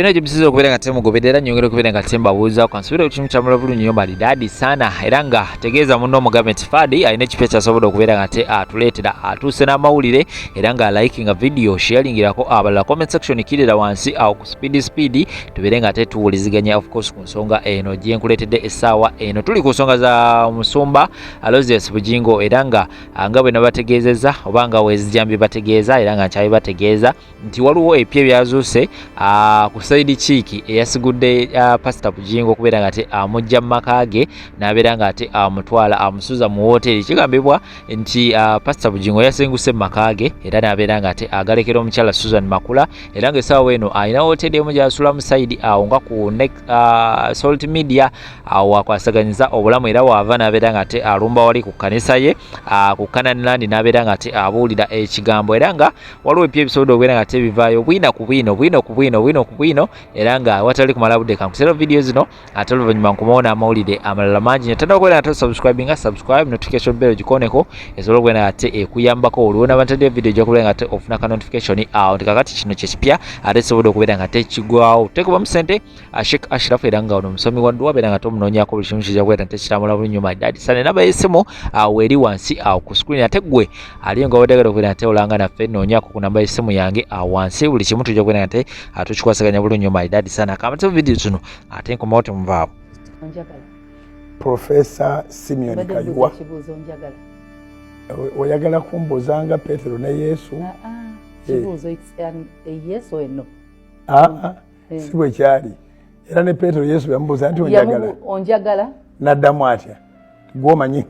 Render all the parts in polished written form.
Yona gyemusinza okubeera nga temugoberera, nyongera okubeera nga tembabuuza kansubira ekimu kyamula bulungi nnyo malidaadi sana, era nga tegeeza munno omugambe nti Fadi alina ekipya kyasobola okubeera nga te atuleetera, atuuse n'amawulire, era nga likinga video, sharingirako abalala, comment section kirira wansi awo ku speed speed, tubeere nga ate tuwuliziganya. Of course, ku nsonga eno gyenkuleetedde essaawa eno, tuli ku nsonga za musumba Aloysius Bugingo, era nga bwe nabategeezezza oba nga wezijambi bategeeza, era nga nkyabibategeeza nti waliwo ebipya ebyazuuse ku side chick eyasigudde Pasita Bugingo okubeera nga ate amujja mu maka ge n'abeera nga ate amutwala amusuza mu woteeri. Kigambibwa nti Pasita Bugingo yasenguse mu maka ge era n'abeera nga ate agalekera omukyala Susan Makula, era nga essaawa eno alina woteeri emu gy'asulamu side awo nga ku Salt Media, awo wakwasaganyiza obulamu, era waava n'abeera nga ate alumba wali ku kkanisa ye ku Canaan Land, n'abeera nga ate abuulira ekigambo. Era nga waliwo ebipya ebisobodde okubeera nga tebivaayo bwina ku bwino, bwino ku bwino, bwino ku bwino, era nga watali kumala budde kankusera video zino, ate oluvannyuma nkomawo n'amawulire amalala mangi. Nyatanda okubeera nga tosubscribe nga subscribe, notification bell gikoneko esobola okubeera nga ate ekuyambako olwona bantadde video ojja kubeera nga ate ofuna ka notification awo nti kakati kino kyekipya ate kisobodde okubeera nga tekigwawo. Tekubamu sente Sheikh Ashraf, era nga ono omusomi wa dduwa, beera nga tomunoonyako, buli kimu kijja kubeera nti kitamula bulungi maridadi sana. Enamba y'essimu awo eri wansi awo ku screen, ate ggwe ali nga obadde okubeera nti olanga naffe, noonyako ku namba y'essimu yange awo wansi, buli kimu tujja kubeera nti tukikwasaganya bulungi maridadi sana. Kamate video zino ate nkomawo, temuvaawo. Profesa Simeon Kayiwa, oyagala kumbuuza nga Petero ne Yesu? Si bwe kyali, era ne Petero Yesu yamubuuza nti onjagala? Onjagala? Naddamu atya? Gwomanyi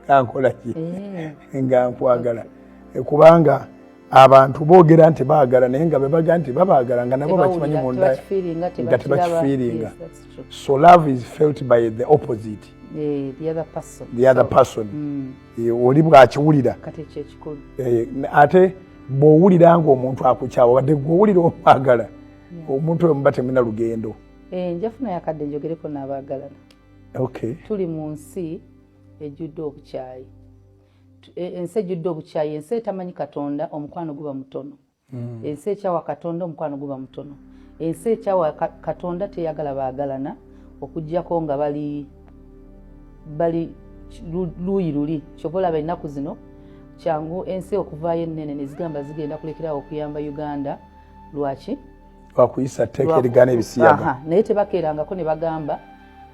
nga nkola ki? Nga nkwagala. Kubanga abantu boogera nti baagala, naye nga bebaga nti babaagala nga nabo bakimanyi munda nga tebakifiiringa. So love is felt by the opposite, the other person. Oli bwakiwulira, ate bw'owulira nga omuntu akukyawa, wadde gweowulira omwagala, omuntu oyo muba temuna lugendo. Njafuna yakadde njogereko n'abaagalana. Tuli mu nsi ejjudde obukyayi, ensi ejjudde obukyayi, ensi etamanyi Katonda, omukwano guba mutono. Ensi ekyawa Katonda, omukwano guba mutono. Ensi ekyawa Katonda teyagala baagalana okugjako nga bali luuyi luli. Kyova olaba ennaku zino kyangu ensi okuvaayo ennene nezigamba zigenda kulekerawo okuyamba Uganda. Lwaki? Lwakuyisa tteeka erigaana ebisiyaga. Naye tebakeerangako ne bagamba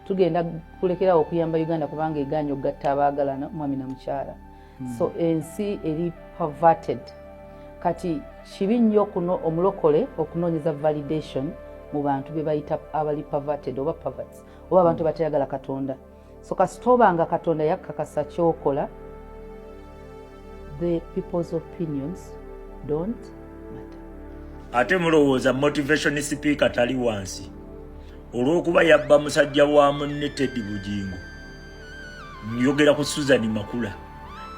tugenda kulekerawo okuyamba Uganda kubanga egaanye okugatta abaagalana, omwami na mukyala. So ensi eri perverted. Kati kibi nnyo kuno omulokole okunoonyeza validation mu bantu be bayita abali perverted oba perverts oba abantu batayagala Katonda. So kasita oba nga Katonda yakkakasa kyokola, the people's opinions don't matter. Ate mulowooza motivation speaker tali wansi olw'okuba yabba musajja wa munne Teddy Bugingo? Njogera ku Susan Makula.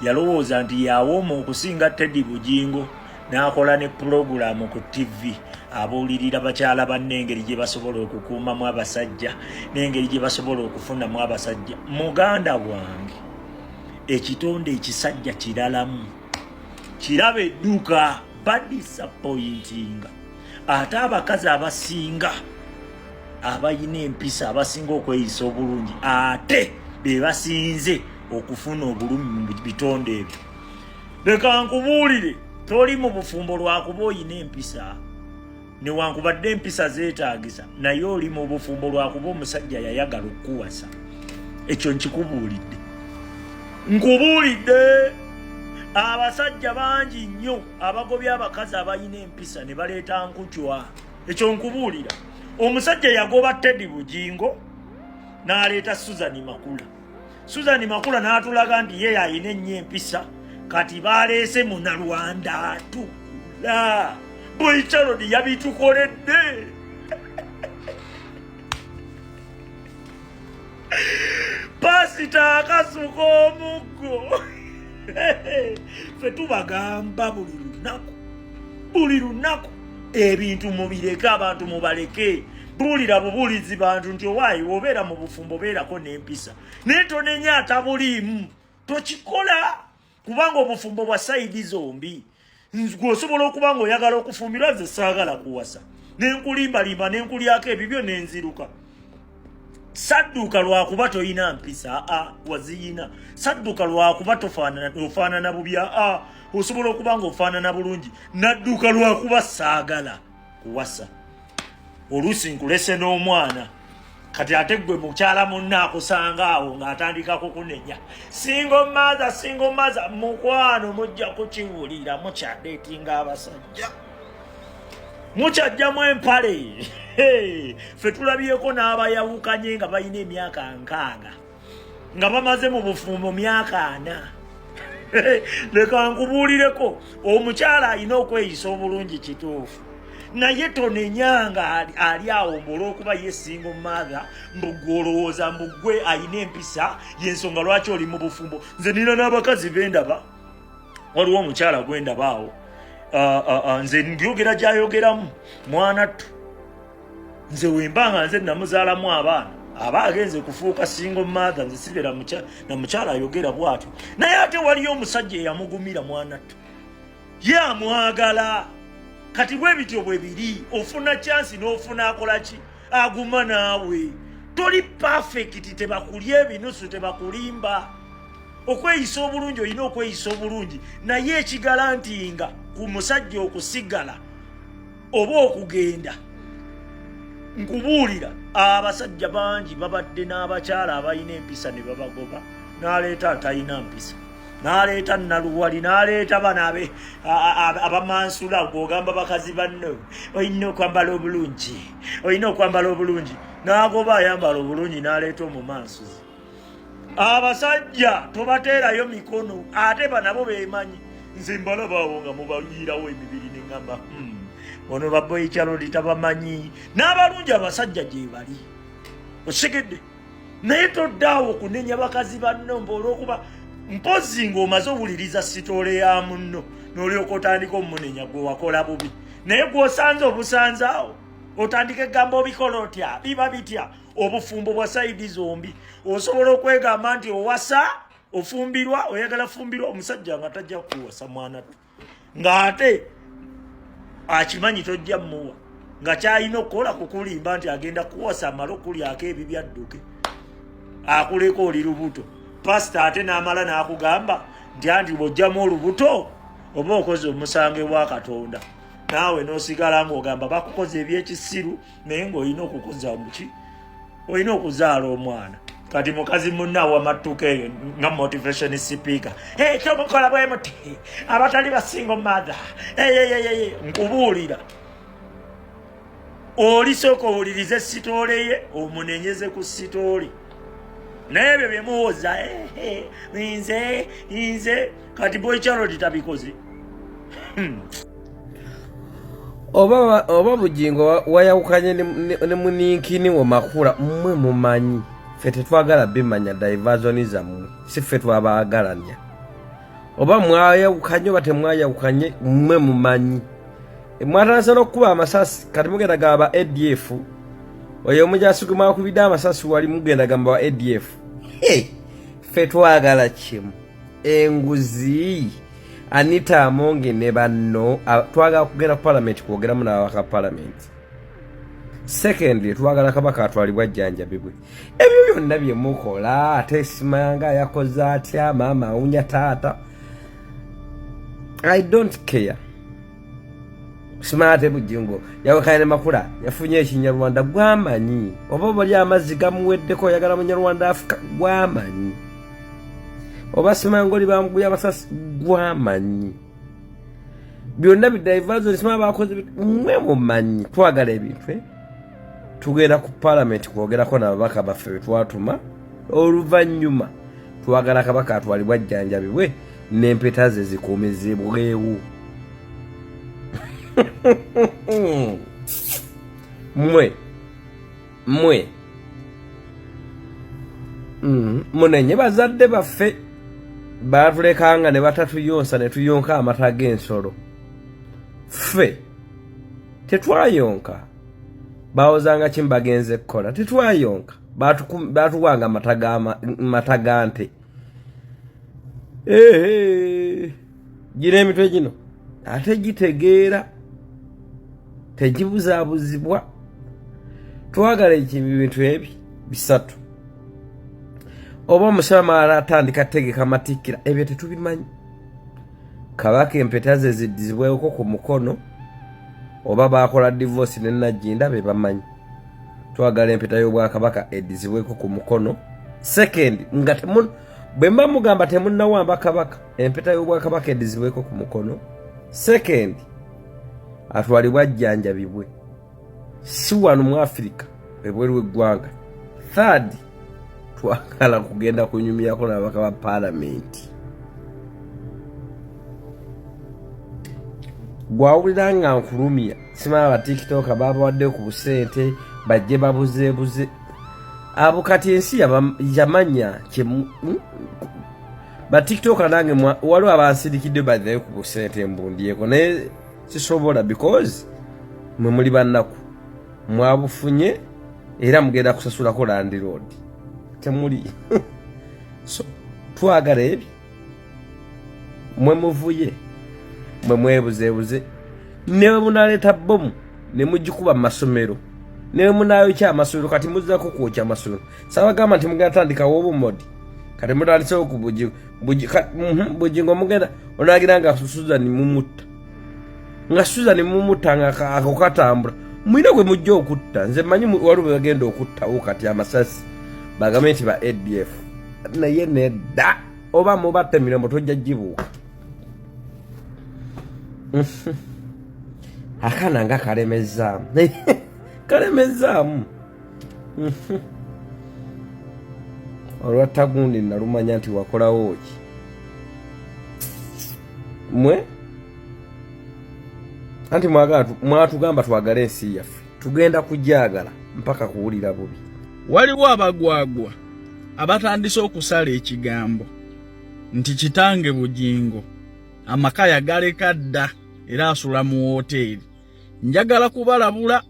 Yalowooza nti yawooma okusinga Teddy Bugingo, n'akola ne pulogulaamu ku TV abuulirira bakyala banne engeri gye basobola okukuumamu abasajja n'engeri gye basobola okufunamu abasajja. Muganda wange, ekitonde ekisajja kiralamu kiraba edduka, badisappointinga. Ate abakazi abasinga abalina empisa, abasinga okweyisa obulungi, ate be basinze okufuna obulumi mu bitonde ebyo. Leka nkubuulire, toli mu bufumbo lwakuba oyina empisa, newankubadde empisa zeetaagisa, naye oli mu bufumbo lwakuba omusajja yayagala okukuwasa. Ekyo nkikubuulidde, nkubuulidde. Abasajja bangi nnyo abagobye abakazi abalina empisa ne baleeta nkucwa. Ekyo nkubuulira. Omusajja yagoba Teddy Bugingo n'aleeta Susan Makula. Susan Makula n'atulaga nti ye ayina ennyo empisa. Kati baleese Munalwanda atukula. Boycharodi yabitukoledde. Pasita akasuka omuggo. Ffe tubagamba buli lunaku, buli lunaku, ebintu mubireke, abantu mubaleke. Buulira bubuulizi bantu nti owaayi, obeera mu bufumbo, obeerako n'empisa, naye tonenya atabuliimu, tokikola, kubanga obufumbo bwa side zombi. Gwe osobola okuba nga oyagala okufumbirwa, nze saagala kuwasa. Nenkulimbalimba, nenkulyako ebibyo, nenziruka. Sadduka lwakuba toyina mpisa, aa, waziyina. Sadduka lwakuba tofaanana, ofaanana bubi, aa, osobola okuba nga ofaanana bulungi. Nadduka lwakuba saagala kuwasa, oluusi nkulese n'omwana. Kati ate gwe mukyala munna akusanga awo ng'atandika kukunenya, "Single mother, single mother." Mukwano, mujja kukiwulira. Mukyadeetinga abasajja, mukyajjamu empale. Ffe tulabyeko n'abayawukanye nga balina emyaka 60, nga bamaze mu bufumbo myaka 40. Leka nkubuulireko, omukyala alina okweyisa obulungi, kituufu, naye tonenyanga ali awo mbu olwokuba ye single mother, mbu gwe olowooza mbu gwe alina empisa, yensonga lwaki oli mu bufumbo. Nze nina n'abakazi bendaba, waliwo omukyala gwendaba awo, nze ndyogera gyayogeramu, mwana ttu. Nze wemba nga nze namuzaalamu abaana, aba agenze kufuuka single mother, nze sibeera na mukyala ayogera bw'atyo. Naye ate waliyo omusajja eyamugumira, mwana ttu, ye amwagala. Kati bwe bityo bwe biri, ofuna chance n'ofuna akola ki, aguma naawe. Toli perfect, tebakulya ebinusu, tebakulimba. Okweyisa obulungi, olina okweyisa obulungi, naye ekigala nti nga ku musajja okusigala oba okugenda, nkubuulira, abasajja bangi babadde n'abakyala abalina empisa ne babagoba, n'aleeta atalina mpisa, n'aleeta naluwali, n'aleeta bano abamansula. Gwogamba bakazi banno, "Olina okwambala obulungi, olina okwambala obulungi." N'agoba ayambala obulungi, n'aleeta omumansuzi. Abasajja tobateerayo mikono, ate banabo bemanyi. Nze mbalabaawo nga mubayiirawo emibiri, neŋŋamba, ono baboyi kyalodi tabamanyi." N'abalungi abasajja gye bali, osigedde, naye toddaawo kunenya bakazi banno mba olwokuba mpozi ng'omaze owuliriza story ya munno n'olyoka otandika omunenya. Gwe wakola bubi, naye gw'osanze obusanze awo, otandika egamba, "Obikola otya? Biba bitya?" Obufumbo bwa side zombi. Osobola okwegamba nti owasa, ofumbirwa, oyagala fumbirwa omusajja nga tajja kuwasa, mwana tu, ng'ate akimanyi tojja muwa, nga kyalina okukola kukulimba nti agenda kuwasa, amale okulyako ebibi adduke akuleka oli lubuto. Pasita ate n'amala n'akugamba nti anti bw'ojjamu olubuto oba okoze omusango ewa Katonda, naawe n'osigala ng'ogamba bakukoze ebyekisiru, naye ng'olina okukoza muki, olina okuzaala omwana. Kati mukazi munna awamattuka eyo nga motivation speaker, "Ekyomukola bwe muti, abatali ba single mother." Nkubuulira, olisooka owulirize story ye, omunenyeze ku story. Naye ebyo byemuwoza, nze nze kati boy Charlotte tabikoze. Oba Bugingo wayawukanye ne muninkini wo Makula, mmwe mumanyi, ffe tetwagala bimanya. Diversion zammwe si ffe twabaagalanya. Oba mwayawukanye oba temwayawukanye, mmwe mumanyi. Mwatandise n'okukuba amasasi, kati mugenda gamba ADF. Oyo omujasi gwe mwakubidde amasasi wali, mugenda gamba wa ADF. Ffe twagala kimu, enguzi, Anita Amongi ne banno. Twagala kugenda ku palamenti kwogeramu n'ababaka palamenti. Secondly, twagala Kabaka atwalibwa ajjanjabibwe. Ebyo byonna bye mukola, ate simanga yakoze atya, maama awunya taata, I don't care. Simanya ate Bujingo yawekanya ne Makula, yafunye ekinyarwanda, gwamanyi oba bali amazzi gamuweddeko, oyagala munyarwanda afuka, gwamanyi oba simanga oli bamuguya amasasi, gwamanyi. Byonna bidiversion, simanya bakoze, mwe mumanyi. Twagala ebintu, eh? Tugenda ku palamenti kwogerako nababaka baffe betwatuma. Oluvannyuma twagala Kabaka atwalibwa ajjanjabibwe n'empeta ze zikomezebwewo. Mwe munenye bazadde baffe batulekanga ne batatuyonsa ne tuyonka amata g'ensolo. Ffe tetwayonka, bawozanga kimu bagenze kukola, tetwayonka, batuwanga mata ga nte. Gino emitwe gino ate gitegeera. Tegibuzaabuzibwa. Twagala ebintu ebi bisatu. Oba omusiraamu atandika tegeka matikkira, ebyo tetubimanyi. Kabaka empeta ze ziddizibweko ku mukono, oba baakola divorce ne Nagginda, be bamanyi. Twagala empeta y'obwakabaka eddizibweko ku mukono. Second, nga bwe mba mugamba temunnawamba kabaka, empeta y'obwakabaka eddizibweko ku mukono. Second, atwalibwe ajjanjabibwe, si wano mu Afirika, ebweru w'eggwanga. Third, twagala kugenda kunyumyako n'ababaka ba paalamenti. Gwawulira nga nkulumya, simala batikitoka babawadde ku busente bajje babuzeebuze abo. Kati ensi yamanya batikitoka. Nange waliwo abansirikidde badeyo ku busente mbundyeko, naye sisobola because mwe muli bannaku, mwabufunye era mugenda kusasulako landlord, temuli. So twagala ebyo, mwe muvuye, mwe mwebuzeebuze. Ne bwe munaleeta bomu ne mugikuba mu masomero, ne bwe munayokya amasomero, kati muzzako kwokya amasomero. Sabagamba nti mugenda tandikawo obumodi, kati mutandisewo ku Bugingo. Mugenda onagira nga Susan mumutta, nga Susan mumutta, nga ako katambula. Mwina gwe mujja okutta. Nze manyi waliwo bagenda okuttawo kati amasasi, bagambe nti ba ADF, naye nedda. Oba mubatta, emirambo tojja gibuuka. Akaana nga kalemezaamu, kalemezaamu. Olwatta gundi nalumanya nti wakolawo ki mwe. Anti mwagala, mwatugamba twagale ensi yaffe, tugenda kugyagala mpaka kuwulira bubi. Waliwo abagwagwa abatandise okusala ekigambo nti kitange Bugingo amaka yagaleka dda era asula mu wooteeri. Njagala kubalabula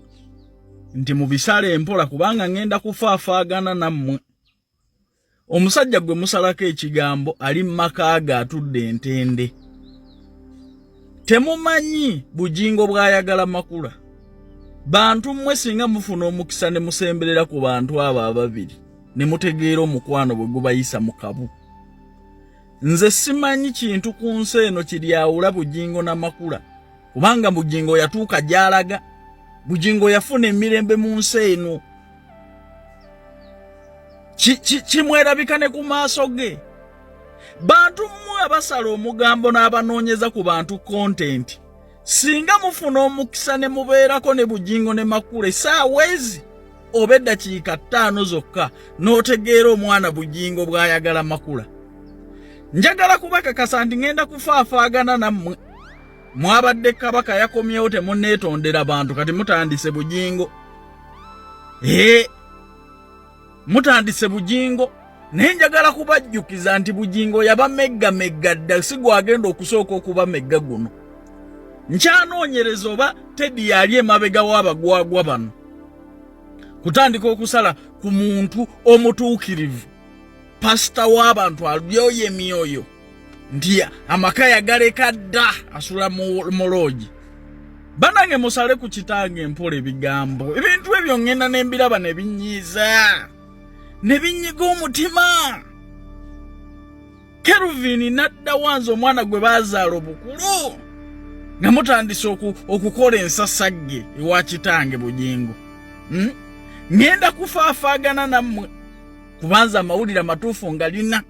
nti mubisale empola, kubanga ŋŋenda kufaafaagana nammwe. Omusajja gwe musalako ekigambo ali mu maka ge atudde entende. Temumanyi Bugingo bw'ayagala Makula. Bantu mmwe, singa mufuna omukisa ne musemberera ku bantu abo ababiri ne mutegeera omukwano bwe gubayisa mu kabu. Nze simanyi kintu ku nsi eno kiryawula Bugingo na Makula, kubanga Bugingo yatuuka gy'alaga. Bugingo yafuna emirembe mu nsi eno, kimwerabika ne ku maaso ge. Bantu mmwe abasala omugambo n'abanoonyeza ku bantu content, singa mufuna omukisa ne mubeerako ne Bugingo ne Makula essaawa ezi oba eddakiika 5 zokka, n'otegeera omwana Bugingo bw'ayagala Makula. Njagala kubakakasa nti ŋŋenda kufaafaagana nammwe. Mwabadde kabaka yakomyewo, temunneetondera bantu. Kati mutandise Bugingo, ee, mutandise Bugingo, naye njagala kubajjukiza nti Bugingo yabameggamegga dda, si gwagenda okusooka okubamegga guno. Nkyanoonyereza oba Teddy yali emabega w'abagwagwa bano kutandika okusala ku muntu omutuukirivu, pasita w'abantu alyoyo emyoyo, nti amaka yagaleka dda, asula mu loogi. Banange, musale ku kitange empola ebigambo. Ebintu ebyo ŋŋenda n'embiraba ne binyiiza, ne binyiga omutima. Kelvin nadda wanze omwana gwe bazaala obukulu, nga mutandise okukola ensasagge ewa kitange Bugingo. Ŋŋenda kufaafaagana nammwe, kubanza amawulire amatuufu nga lina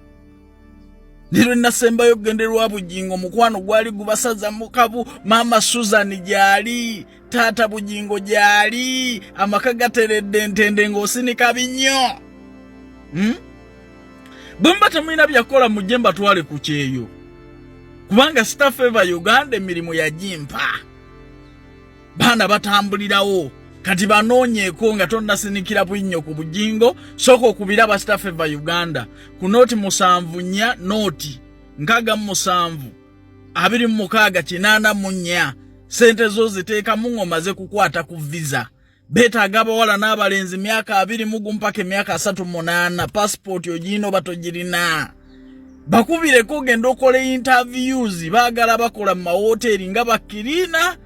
ne lwe nasembayo okugenderwa Bugingo, omukwano gwali gubasaza mu kabu. Maama Susan gyali, taata Bugingo gyali, amaka gateredde entende ng'osinika binnyo. Bwe muba temulina byakukola, mujje mbatwale ku kyeyo, kubanga Star Favor Uganda emirimu yagimpa. Baana batambulirawo kati, banoonyeeko nga tonnasinikira bwinnyo ku Bugingo. Sooka okubira aba Star Favor Uganda ku 074 067 26 84. Sente zo ziteekamu ng'omaze kukwata ku visa. Beetaaga abawala n'abalenzi, myaka 21 mpaka emyaka 38. Pasipooti ogirina oba togirina, bakubireko ogenda okola interviews. Baagala bakola mu mawoteeri nga bakiriina.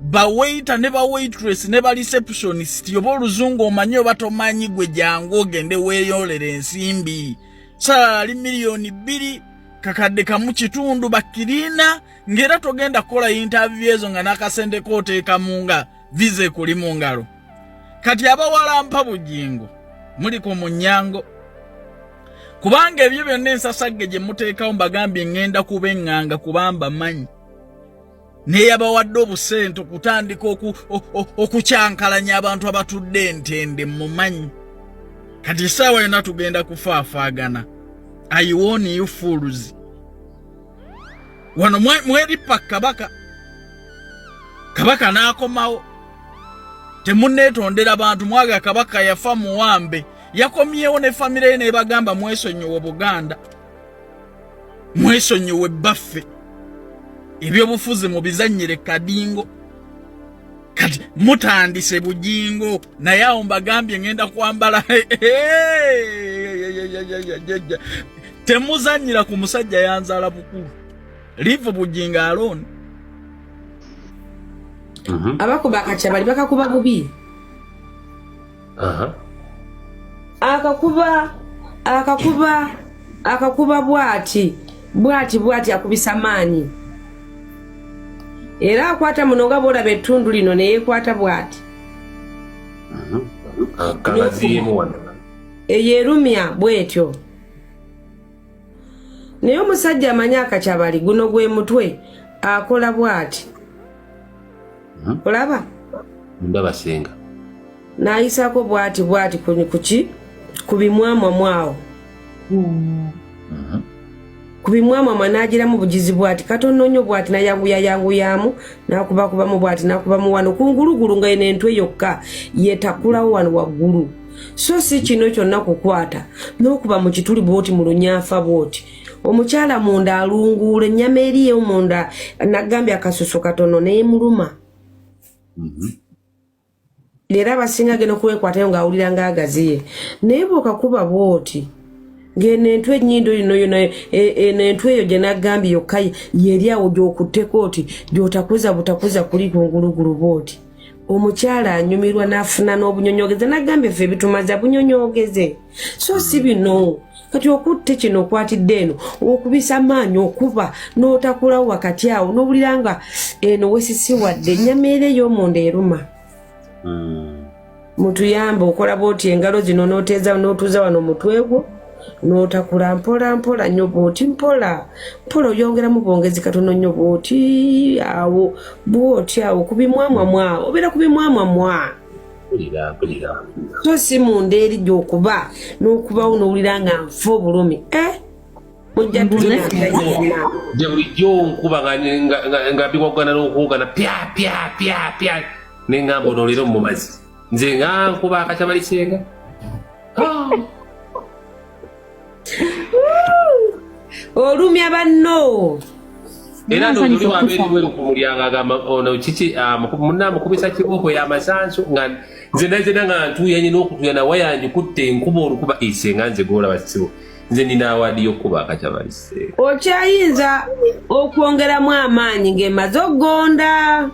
Bawaiter ne bawaitress ne ba receptionist, oba oluzungu omanyi oba tomanyi, gwe jangu ogende weeyolera ensimbi. Salary ali 2 miliyoni 1.5 bakkiriina, ng'era togenda kukola interview ezo nga n'akasente kooteekamu nga visa ekuli mu ngalo. Kati abawalampa Bugingo muli ku munyango, kubanga ebyo byonna ensasagge gye muteekawo, mbagambye ŋŋenda kuba eŋŋanga, kubamba manyi neyabawadde obusente okutandika okukyankalanya abantu abatudde entende mumanyi. Kati essaawa yonna tugenda kufaafaagana. I warn you fools. Wano mwerippa kabaka, kabaka n'akomawo. Temunneetondera bantu mwaga kabaka yafa muwambe, yakomyewo ne famire ye n'ebagamba mwesonyiwe Buganda, mwesonyiwe baffe, ebyobufuzi mubizannyire kadingo. Kati mutandise Bugingo, naye awo mbagambye ngenda kwambala. Temuzannyira ku musajja yanzaala bukulu. Leave Bugingo alone. Abakuba akakyabali bakakuba bubi. Akakuba, akakuba, akakuba bwati bwati bwati, akubisa maanyi era akwata muno nga bwolaba ettundu lino neyekwata bwati. Kagaziyimu wano. Eyo erumya bwetyo, naye omusajja amanyi akakyabali guno gwe mutwe, akola bwati, olaba? Ndaba senga. N'ayisako bwati bwati kuki, ku bimwamwamwa awo, ku bimwamwamwa, n'agiramu bugizi bwati katono nnyo bwati, nayanguyayanguyamu, n'akubakubamu bwati, n'akubamu wano ku ngulugulu, nga eno entwe yokka yetakulawo wano waggulu. So si kino kyonna kukwata n'okuba mu kituli bwoti, mu lunyanfa bwoti, omukyala munda alunguula ennyama eriyo munda. Nagambye akasusu katono neemuluma. Leero abasinga agenda okwekwatayo ng'awulira ng'agaziye, naye bw'okakuba bw'oti ng'eno entwe ennyindo yino yona, eno entwe eyo gye nagambye yokka yeri awo gy'okutteko oti, gy'otakuza butakuza kuli kungulugulu bw'oti, omukyala anyumirwa n'afuna n'obunyonyogeze. Nagambye ffe ebitumaza bunyonyogeze, so si bino. Kati okutte kino okwatidde eno, okubisa maanyi, okuba n'otakulawo wakati awo, n'owulira nga eno wesisiwadde ennyama era ey'omunda eruma. Mutuyambe okola bwoti, engalo zino n'oteeza n'otuuza wano omutwe gwo, n'otakula mpola mpola nnyo bwoti, mpola mpola, oyongeramu bwongezi katono nnyo bwoti awo, bwoti awo ku bimwamwamwa, obeera ku bimwamwamwa. Mpulira, mpulira. So si munda eri gy'okuba n'okubawo n'owulira nga nfa obulumi, eh? Mujja tulinagana. Gye bulijjo nkuba nga biwagana n'okuwugana pya pya pya pya, neŋŋamba ono leero mumazi, nze nga nkuba akakyabali senga. Ah. Olumya banno. Era Nsanyusa ndowooza oli wabeera okufa. ebweru ku mulyango agamba ono kiki, munna amukubisa kibooko y'amasanso, nga nze nazena nga ntuuyanye n'okutuya nawe yangikutte enkuba olukuba isenga. Nze gwolaba sibo, nze nina award y'okukuba akakyabali senga. Okyayinza okwongeramu amaanyi ng'emaze okugonda.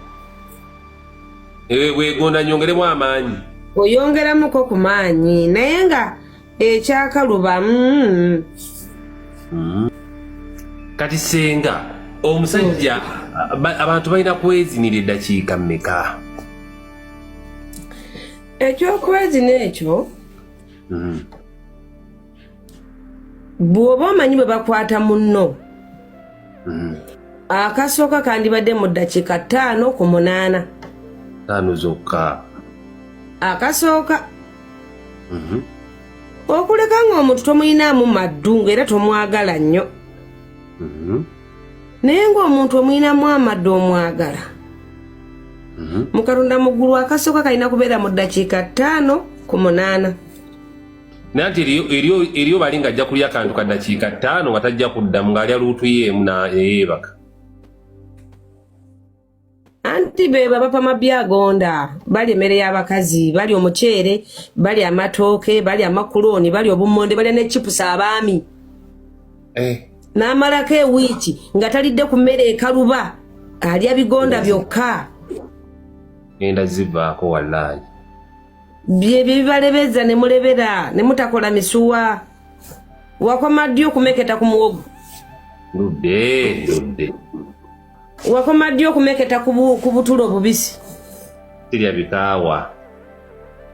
Ewe bwegonda nyongeremu amaanyi. Oyongeramuko ku maanyi, naye nga ekyakaluba. Kati senga, omusajja abantu balina kwezinira eddakiika mmeka? Ekyokwezina ekyo, bw'oba omanyi bwe bakwata munno, akasooka kandibadde mu ddakiika 5 ku 8. 5 zokka? Akasooka. Okuleka ng'omuntu tomuyinaamu maddu, ng'era tomwagala nnyo, naye ng'omuntu omuyinamu amaddu, omwagala mu Katonda mu ggulu, akasooka kalina kubeera mu ddakiika 5 ku 8. Naye nti eriyo bali ng'ajja kulya akantu ka ddakiika 5 nga tajja kuddamu, ng'alya luutu ye emu neyeebaka. Anti beba bapama byagonda, balya emmere y'abakazi, balya omuceere, balya amatooke, balya amakulooni, balya obummonde, balya ne chipusi abaami. Eh. N'amalako ewiiki nga talidde ku mmere ekaluba, alya bigonda byokka. Ngenda zivaako wallaayi. Byebyo bibalebeza ne mulebera ne mutakola misuwa. Wakoma ddi okumeketa ku muwogo? Ndudde, ndudde. Wakoma ddi okumeketa ku butula obubisi? Sirya bikaawa.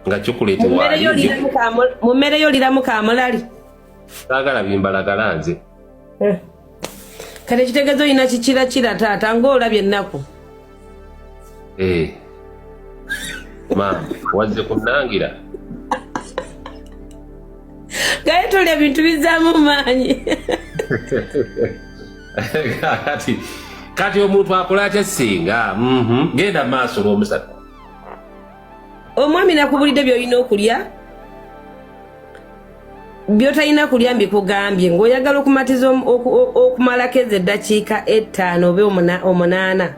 Nga chocolate Mu mmere yo waali. mu mmere yo oliramu kamulali? Saagala bimbalagala nze. Kati ekitegeeza olina kikirakira taata ng'olabye ennaku. Eh. Maama, wazze kunnangira. Gaye tolya bintu bizzaamu maanyi. Kati omuntu akola atya singa? Genda maaso lw'omusatu. Omwami nakubulidde by'olina okulya, by'otalina kulya mbikugambye, ng'oyagala okumatiza okumalako ezo eddakiika 5 oba 8.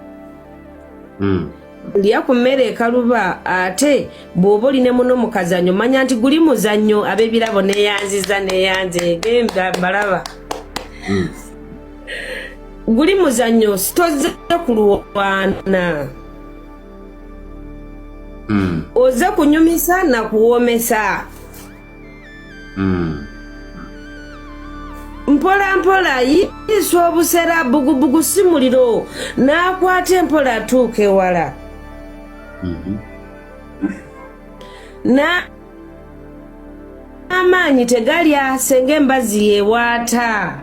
Lya ku mmere ekaluba, ate bw'oba oli ne muno mu kazannyo manya nti guli muzannyo. Ab'ebirabo neeyanziza neeyanze gemba mbalaba. Guli muzannyo, sitozze kulwana. Ozze kunyumisa na kuwoomesa. Mpola mpola yiisa obusera, bugubugu si muliro, n'akwata empola atuuka ewala. N'amaanyi tegalya senga embazzi yeewaata.